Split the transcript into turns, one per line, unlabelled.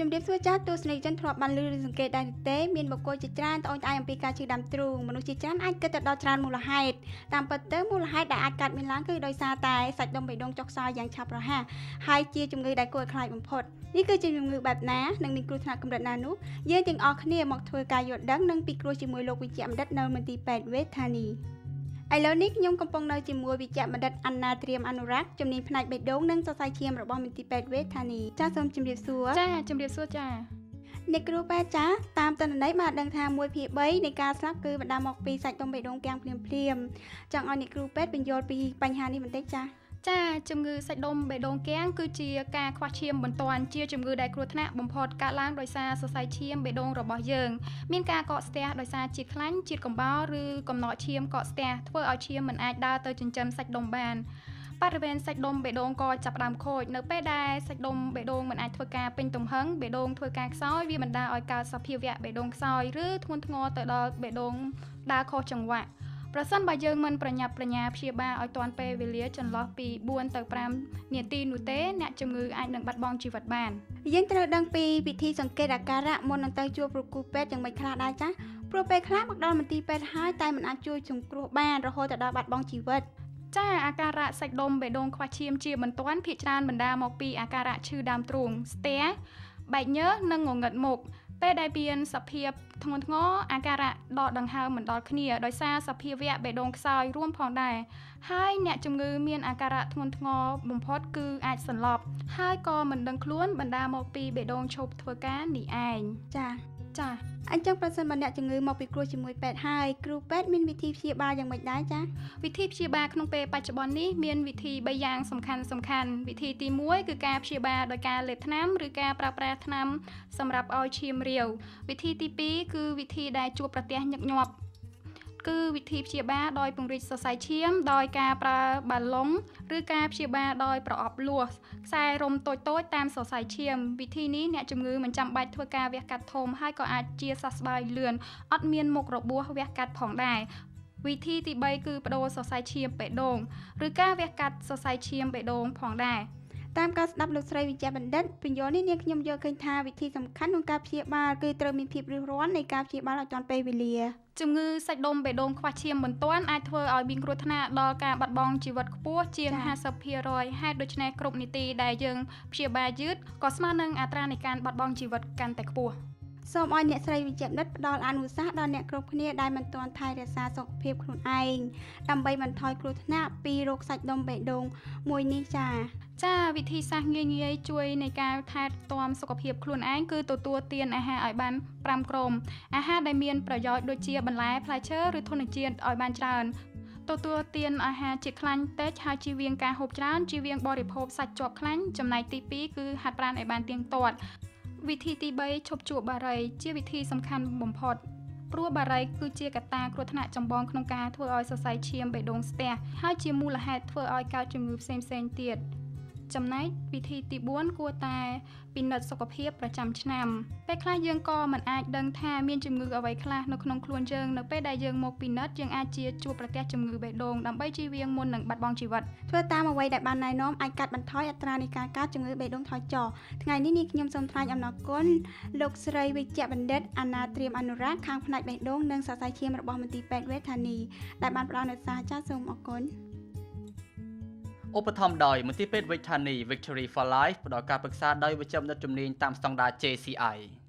ជំរាបសួរចាស់ទស្សនិកជនធ្លាប់បានឮឬសង្កេតដែរឬទេមានបុគ្គលជាច្រើនត្អូញត្អែរអំពីការឈឺដើមទ្រូងមនុស្សជាច្រើនអាចគិតទៅដល់ច្រើនមូលហេតុតាមពិតទៅមូលហេតុដែលអាចកើតមានឡើងគឺដោយសារតែសាច់ដុំបេះដូងចុះខ្សោយយ៉ាងឆាប់រហ័សហើយជាជំងឺដែលគួរឲ្យខ្លាចបំផុតនេះគឺជាជំងឺបែបណានិងមានគ្រោះថ្នាក់កម្រិតណានោះយើងទាំងអស់គ្នាមកធ្វើការយល់ដឹងនិងពិគ្រោះជាមួយលោកវិជ្ជបណ្ឌិតនៅមន្ទីរពេទ្យវេធធានីឥឡូវនេះខ្ញុំកំពុងនៅជាមួយវិជ្ជបណ្ឌិតអាណាត្រៀមអនុរក្សជំនាញផ្នែកបេះដូងនិងសរសៃឈាមរបស់មន្ទីរពេទ្យវេធធានីចាសសូមជម្រាបសួរ
ចាជំរាបសួរចា
អ្នកគ្រូពេទ្យចាតាមទិន្នន័យបានដឹងថា1ភាគ3នៃការស្លាប់គឺបណ្ដាលមកពីសាច់ដុំបេះដូងគាំងភ្លាមភ្លាមៗចង់ឲ្យអ្នកគ្រូពេទ្យពន្យល់ពីបញ្ហានេះបន្តិចចា
ចាជំងឺសាច់ដុំបេះដូងគាំងគឺជាការខ្វះឈាមបន្ទាន់ជាជំងឺដែលគ្រោះថ្នាក់បំផុតកើតឡើងដោយសារសរសៃឈាមបេះដូងរបស់យើងមានការកកស្ទះដោយសារជាតិខ្លាញ់ជាតិកំបោរឬកំណកឈាមកកស្ទះធ្វើឲ្យឈាមមិនអាចដើរទៅចិញ្ចឹមសាច់ដុំបានបរិវេណសាច់ដុំបេះដូងក៏ចាប់ផ្ដើមខូចនៅពេលដែលសាច់ដុំបេះដូងមិនអាចធ្វើការពេញទំហឹងបេះដូងធ្វើការខ្សោយវាបណ្ដាលឲ្យកើតសភាវៈបេះដូងខ្សោយឬធ្ងន់ធ្ងរទៅដល់បេះដូងដើរខុសចង្វាក់ប្រសិនបើយើងមិនប្រញាប់ប្រញាល់ព្យាបាលឲ្យទាន់ពេលវេលាចន្លោះពី4ទៅ5នាទីនោះទេអ្នកជំងឺអាចនឹងបាត់បង់ជីវិតបាន
យើងត្រូវដឹងពីវិធីសង្កេតអាការៈមុននឹងទៅជួបគ្រូពេទ្យយ៉ាងម៉េចខ្លះដែរចាព្រោះពេលខ្លះមកដល់មន្ទីរពេទ្យហើយតែមិនអាចជួយសង្គ្រោះបានរហូតដល់បាត់បង់ជីវិត
ចាអាការៈសាច់ដុំបេះដូងខ្វះឈាមជាបន្ទាន់ភាគច្រើនបណ្ដាលមកពីអាការៈឈឺដើមទ្រូងស្ទះបែកញើសនិងងងឹតមុខពេលដែលមានសភាពធ្ងន់ធ្ងរអាការៈដកដង្ហើមមិនដល់គ្នាដោយសារសភាវៈបេះដូងខ្សោយរួមផងដែរហើយអ្នកជំងឺមានអាការៈធ្ងន់ធ្ងរបំផុតគឺអាចសន្លប់ហើយក៏មិនដឹងខ្លួនបណ្ដាលមកពីបេះដូងឈប់ធ្វើការនេះឯង
ចា
ចា
អញ្ចឹងប្រសិនបើអ្នកជំងឺមកពិគ្រោះជាមួយពេទ្យហើយគ្រូពេទ្យមានវិធីព្យាបាលយ៉ាងម៉េចដែរចា
វិធីព្យាបាលក្នុងពេលបច្ចុប្បន្ននេះមានវិធី3យ៉ាងសំខាន់សំខាន់វិធីទី1គឺការព្យាបាលដោយការលេបថ្នាំឬការប្រើប្រាស់ថ្នាំសម្រាប់ឲ្យឈាមរាវវិធីទី2គឺវិធីដែលជួបប្រទះញឹកញាប់គឺវិធីព្យាបាលដោយពង្រីកសរសៃឈាមដោយការប្រើបាឡុងឬការព្យាបាលដោយប្រអប់លួសខ្សែរុំតូចៗតាមសរសៃឈាមវិធីនេះអ្នកជំងឺមិនចាំបាច់ធ្វើការវះកាត់ធំហើយក៏អាចជាសះស្បើយលឿនអត់មានមុខរបួសវះកាត់ផងដែរវិធីទី3គឺបដូរសរសៃឈាមបេះដូងឬការវះកាត់សរសៃឈាមបេះដូងផងដែរ
តាមការស្ដាប់លោកស្រីវិជ្ជបណ្ឌិតពន្យល់នេះនាងខ្ញុំយល់ឃើញថាវិធីសំខាន់ក្នុងការព្យាបាលគឺត្រូវមានភាពរួសរាន់នៃការព្យាបាលឲ្យទាន់ពេលវេលា
ជំងឺសាច់ដុំបេះដូងខ្វះឈាមបន្ទាន់អាចធ្វើឲ្យមានគ្រោះថ្នាក់ដល់ការបាត់បង់ជីវិតខ្ពស់ជាង50%ហេតុដូច្នេះគ្រប់នីតិដែលយើងព្យាបាលយឺតក៏ស្មើនឹងអត្រានៃការបាត់បង់ជីវិតកាន់តែខ្ពស់
សូមឲ្យអ្នកស្រីវិជ្ជបណ្ឌិតផ្ដល់អនុសាសន៍ដល់អ្នកគ្រប់គ្នាដែលមិនទាន់ថែរក្សាសុខភាពខ្លួនឯងដើម្បីបន្ថយគ្រោះថ្នាក់ពីរោគសាច់ដុំបេះដូងមួយនេះចា
ចាវិធីសាស្ត្រងាយងាយជួយនៃការថែទាំសុខភាពខ្លួនឯងគឺទទួលទានអាហារឲ្យបាន5ក្រុមអាហារដែលមានប្រយោជន៍ដូចជាបន្លែផ្លែឈើឬធនជាតិឲ្យបានច្រើនទទួលទានអាហារជាតិខ្លាញ់តិចហើយជៀសវាងការហូបច្រើនជៀសវាងបរិភោគសាច់ជាប់ខ្លាញ់ចំណែកទី2គឺហាត់ប្រាណឲ្យបានទៀងទាត់វិធីទី3ឈប់ជក់បារីជាវិធីសំខាន់បំផុតព្រោះបារីគឺជាកត្តាគ្រោះថ្នាក់ចម្បងក្នុងការធ្វើឲ្យសរសៃឈាមបេះដូងស្ទះហើយជាមូលហេតុធ្វើឲ្យកើតជំងឺផ្សេងៗទៀតចំណែកវិធីទី4គួរតែពិនិត្យសុខភាពប្រចាំឆ្នាំពេលខ្លះយើងក៏មិនអាចដឹងថាមានជំងឺអ្វីខ្លះនៅក្នុងខ្លួនយើងនៅពេលដែលយើងមកពិនិត្យយើងអាចជាជួបប្រទះជំងឺបេះដូងដើម្បីជៀសវាងមុននឹងបាត់បង់ជីវិត
ធ្វើតាមអ្វីដែលបានណែនាំអាចកាត់បន្ថយអត្រានៃការកើតជំងឺបេះដូងថយចុះថ្ងៃនេះនាងខ្ញុំសូមថ្លែងអំណរគុណលោកស្រីវិជ្ជបណ្ឌិតអាណាត្រៀមអនុរក្សខាងផ្នែកបេះដូងនិងសរសៃឈាមរបស់មន្ទីរពេទ្យវេធធានីដែលបានផ្ដល់នូវសារចាសសូមអរគុណ
ឧបត្ថម្ភដោយមន្ទីរពេទ្យវេជ្ជធានី Victory for Life ផ្ដល់ការប្រឹក្សាដោយវេជ្ជបណ្ឌិតជំនាញតាមស្តង់ដារ JCI។